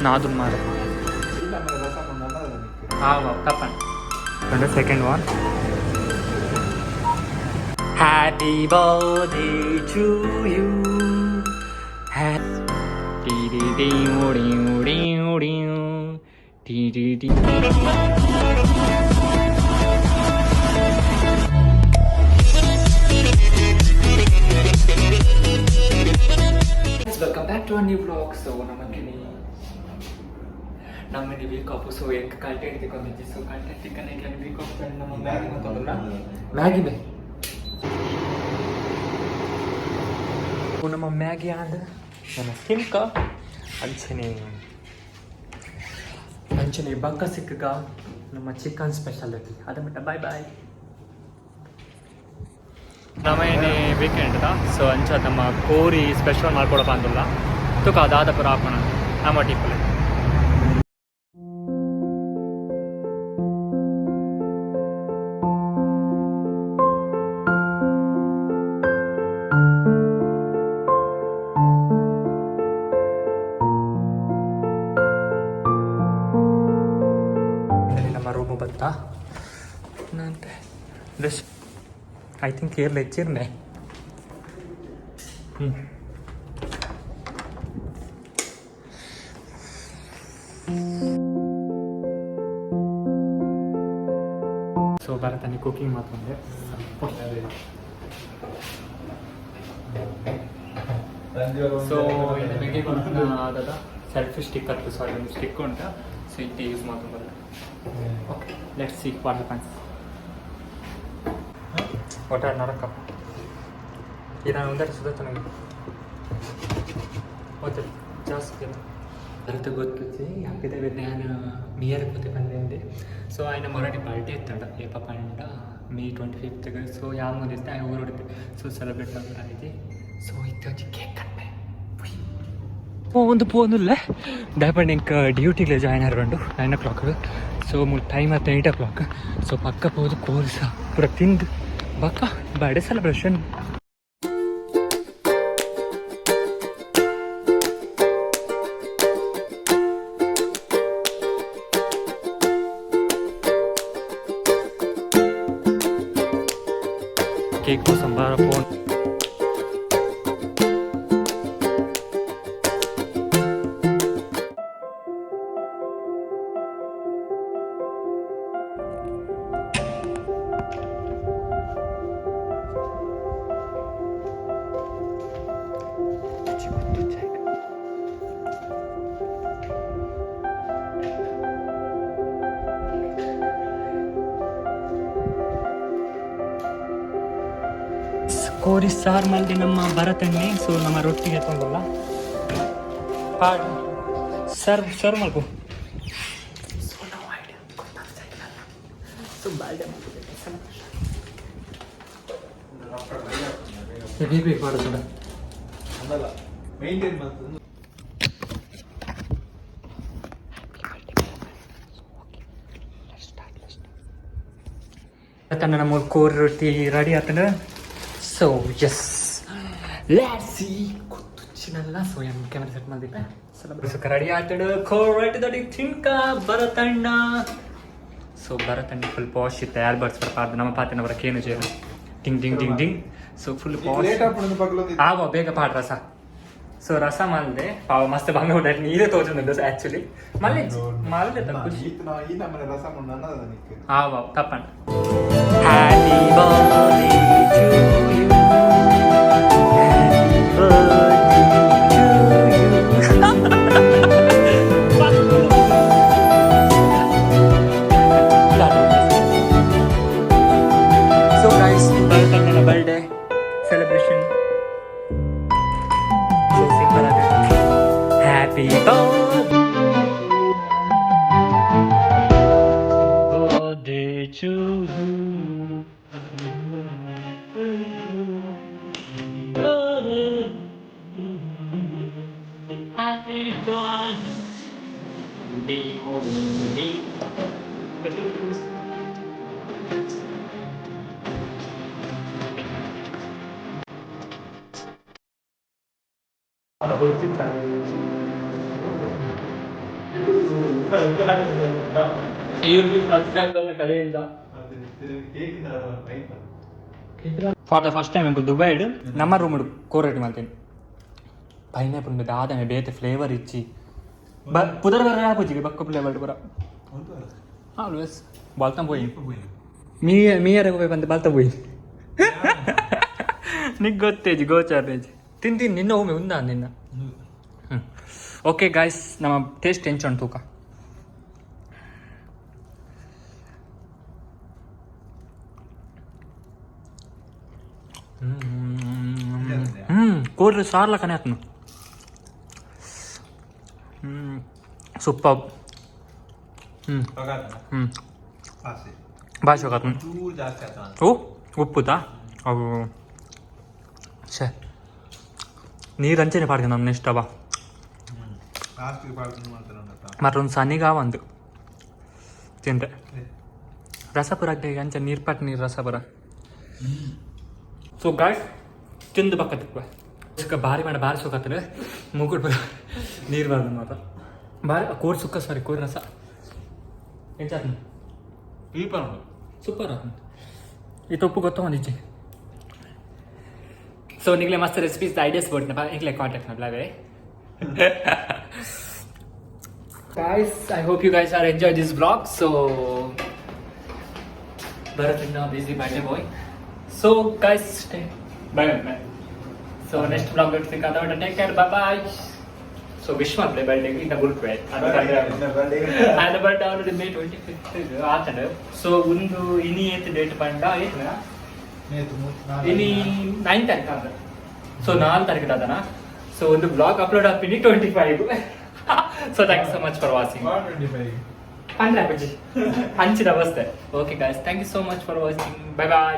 ನಾದುನ್ ಮಾರ. ಹಾಂ, ತಪ್ಪಣ್ಣ. Second one. Happy birthday to you. Happy D D D D D D D D. Welcome back to a new vlog. So ನಮಕಿನಿ ನಮ್ಮನೆ weak of. ಸೊ ಎಂಕ್ content ತಿಕ್ಕೊಂದಿಜ್ಜಿ. ಸೊ content ತಿಕ್ಕನೆ weak of ನಮ್ಮ Maggi ಮಂತೊಂದುಲ್ಲ. Maggi May ನಮ್ಮ Maggi ಆಂಡ್ ನನ್ನ ತಿನ್ಕ. ಅಂಚನೆ ಅಂಚನೆ ಬಕ್ಕ ಸಿಕ್ಕಗ ನಮ್ಮ ಚಿಕನ್ ಸ್ಪೆಷಾಲಿಟಿ ಅದ ಮಟ್ಟ. Bye bye. ನಮ್ಮ ಏನೇ ವೀಕೆಂಡ್ the. So ಅಂಚ ನಮ್ಮ ಕೋರಿ ಸ್ಪೆಷಲ್ ಮಾಡ್ಕೊಡಪ್ಪ ಅಂದಿಲ್ಲ. ತುಕ ಅದಾದ ಪುರ ಆಪಣ ನಮ್ಮ ಟೀಪಲೆ. ನಮ್ಮ ರೂಮು ಬತ್ತಾ ನಂತೆ. This I think ಏರ್ಲ ಹೆಚ್ಚಿರ್ನೆ. ಹ್ಞೂ. ಸೊ ಭರತನಿ ಕುಕಿಂಗ್ ಮಾತಂದೆ. ಸೊ ಮೆಗೆ ಆದದ ಸೆಲ್ಫಿ ಸ್ಟಿಕ್ ಅತ್ತು. ಸಾರಿ, ಒಂದು ಸ್ಟಿಕ್ ಉಂಟು. ಸೊ ಇತ್ತೆ ಯೂಸ್ ಮಾಡ್ಕೊಂಡು. Okay, let's see what happens. ಒಟ್ಟಾರೆ ನರಕ ಇದನ್ನು ಒಂದರ ಸುತ್ತ ನನಗೆ ಓಕೆ ಜಾಸ್ತಿ ಅಂತ ಗೊತ್ತಿತ್ತು. ಹಪ್ಪಿದ ನಾನು ನಿಯರ್ ಕೂತೆ ಬಂದೆ. ಸೊ ఆయన ಮೊರಡಿ ಬರ್ಡೇ ಇತ್ತಂಡ. ಏಪ ಪಂಡ ಮೇ 25ಗೆ. ಸೊ ಯಾವ ಮುಂದಿತ್ತೆ ಆ ಊರು. ಸೊ ಸೆಲೆಬ್ರೇಟ್ ಮಾಡ್ತಾ. ಸೊ ಇತ್ತೆ ಒಂಜಿ ಕೇಕ್ ಕಟ್ಪೆ ಒಂದು ಪೋನುಲ್ಲೆ ದಾಯಪಂಡ ಎಂಕ್ ಡ್ಯೂಟಿಗೆ ಜಾಯ್ನ್ ಆರ್ಬಂಡು 9 ಓ ಕ್ಲಾಕ್. ಸೊ ಮೂಲು ಟೈಮ್ ಆತ 8 ಓ ಕ್ಲಾಕ್. ಸೊ ಪಕ್ಕ ಪೋದು ಕೋರ್ಸ ಪೂರ ತಿಂದು ಬಕ್ಕ ಬರ್ಡೇ ಸೆಲೆಬ್ರೇಷನ್. ಕೇಕ್ కోసం ಬಾರ ಫೋನ್. ಕೋರಿ ಸಾರು ಮಲ್ದಿ ನಮ್ಮ ಭರತಣ್ಣೆ. ಸೊ ನಮ್ಮ ರೊಟ್ಟಿಗೆ ತೊಂದಲ್ಲ ಪಾಡ್ ಸರ್ವ್ ಸರ್ವ್ ಮಲ್ಪು. ಸೊ ನಾವು ಐಡಿಯಾ ಸೊ ಬಾಲ್ಡೆ ಬೇಕು ಬೇಕು ಮಾಡೋದು. ಮೇಂಟೈನ್ ಮಾಡ್ತದೆ. ತನ್ನ ನಮ್ಮ ಕೋರಿ ರೊಟ್ಟಿ ರೆಡಿ ಆತಂಡ. So yes, let's see. ಗೊತ್ತುಚ್ಚಿನಲ್ಲ. So M camera set ಮಾಡಿದ್ದೆ. ರೆಡಿ ಆತಂಡ ಕೋರಿ ರೊಟ್ಟಿ ದೊಡ್ಡ ತಿನ್ಕ ಭರತಣ್ಣ. ಸೊ ಭರತಣ್ಣ ಫುಲ್ ಪಾಶ್ ಇತ್ತ. ಯಾರು ಬರ್ಸ್ ಬರ್ಪಾರ್ದು ನಮ್ಮ ಪಾತಿನ ಬರಕ್ಕೆ ಏನು ಜೇರು ಟಿಂಗ್ ಟಿಂಗ್ ಟಿಂಗ್ ಟಿಂಗ್. ಸೊ ಫುಲ್ ಪಾಶ್. ಲೇಟ್ ಆಪುಂಡು ಪಗ್ಲೊಂದು. ಆವ ಬೇಗ ಪಾಡ್ ರಸ. ಸೊ ರಸ ಮಲ್ದೆ ಪಾವ ಮಸ್ತ್ ಬಂಗ ಉಂಟು. ನೀರೇ ತೋಚುಂಡು ಆಕ್ಚುಲಿ. ಮಲ್ಲೆ ಮಲ್ದೆ ತಪ್ಪು. ಈ ನಮ್ಮನೆ ರಸ ಅನ್ನದ ನಿಕ್. ಆವ ತಪ್ಪಣ್ಣ. Happy birthday to you. Happy birthday to you. So guys, ಭರತಣ್ಣನ birthday celebration so simple ಆಗಿ. Happy birthday to you. Happy birthday. ಕಡೆಯಿಂದ ಫಾರ್ the first time ಎಂಕು ದುಬೈಡ್ ನಮ್ಮ ರೂಮ್ ಕೋರೇಟ್ ಮಾಡ್ತೀನಿ. ಪೈನಾಪಲ್ ದಾದನೆ ಬೇತೆ ಫ್ಲೇವರ್ ಇಚ್ಚಿ ಬ ಪುದರ್ ಬರ ಆಪುಜಿಗೆ ಬಕ್ಕ ಫ್ಲೇವರ್ ಪೂರ ಆಲ್ವೇಸ್ ಬಾಲ್ತಂ ಪೋಯಿ ಮೀ ಮೀಯರ ಹೋಗಿ ಬಂದು ಬಾಲ್ತ ಪೋಯಿ. ನಿಗ್ ಗೊತ್ತೇಜಿ ಗೋಚಾರೇಜಿ ತಿಂತೀನಿ ನಿನ್ನ ಒಮ್ಮೆ ಉಂದ ನಿನ್ನ. ಓಕೆ ಗಾಯ್ಸ್, ನಮ್ಮ ಟೇಸ್ಟ್ ಎಂಚ ತೂಕ. ಕೋರ್ರೆ ಸಾರ್ಲ ಕನೆ ಆತ್ನು. ಸೂಪರ್. ಹ್ಞೂ ಹ್ಞೂ ಭಾಷೆ. ಜಾಸ್ತಿ ಆತ. ಓ, ಉಪ್ಪುದಾ ಅವು. ಛೇ, ನೀರು ಅಂಚೆನೆ ಪಾಡ್ಕ ನಮ್ಮ ನೆಕ್ಸ್ಟ್ ಅವ. ಲಾಸ್ಟಿಗೆ ಪಾಡ್ಕೊಂಡು ಮಾಡ್ತಾರ. ಮತ್ತೊಂದು ಸನಿಗ ಒಂದು ತಿಂದ್ರೆ ರಸಪುರ ಅಂಚೆ ನೀರು ಪಟ್ ನೀರು ರಸಪುರ. ಸೊ ಗಾಯ್ಸ್, ತಿಂದು ಪಕ್ಕ ತಿಕ್ಕ ಸುಕ್ಕ ಭಾರಿ ಮಾಡ ಭಾರಿ ಸುಖ ಆಗ್ತದೆ. ಮೂಗುಡ್ ನೀರು ಬರೋದು ಮಾತ್ರ ಭಾರಿ ಕೋರ್ ಸುಕ್ಕ, ಸಾರಿ, ಕೋರ್ ರಸ ಎಂಚ. ಸೂಪರ್ ಆತ. ಈ ತೊಪ್ಪು ಗೊತ್ತ ಒಂದಿಚ್ಚೆ. ಸೊ ನಿಗ್ಲೆ ಮಸ್ತ್ ರೆಸಿಪೀಸ್ ಐಡಿಯಾಸ್ ಬೋಟ್ನಪ್ಪ, ಇಂಗ್ಲೆ ಕಾಂಟ್ಯಾಕ್ಟ್ ಮಾಡ್ಲಾವೆ. Guys, I hope you guys are enjoy this vlog. So Bharat is now busy birthday boy. So guys, stay bye bye. So next vlog ಸಿಕ್ಕಾದ. Take care, bye bye. So wish ಮಾಡ್ಲೆ birthday ಇನ್ನ ಗುಲ್ಪೆ ಆದ birthday already May 25 ಆತಂಡ. So ಒಂದು ಇನಿ ಏತ್ date ಪಂಡ ಏತ್ನ? ಇನಿ 9 ತಾರೀಕು ಆದ. ಸೊ 4 ತಾರೀಕು ಆದನ. ಸೊ ಒಂದು ಬ್ಲಾಗ್ ಅಪ್ಲೋಡ್ ಆಗ್ತೀನಿ 25. So thank you so much for watching. 15 ಅಂಚಿದ ಅವಸ್ಥೆ. Okay guys, thank you so much for watching. Bye bye.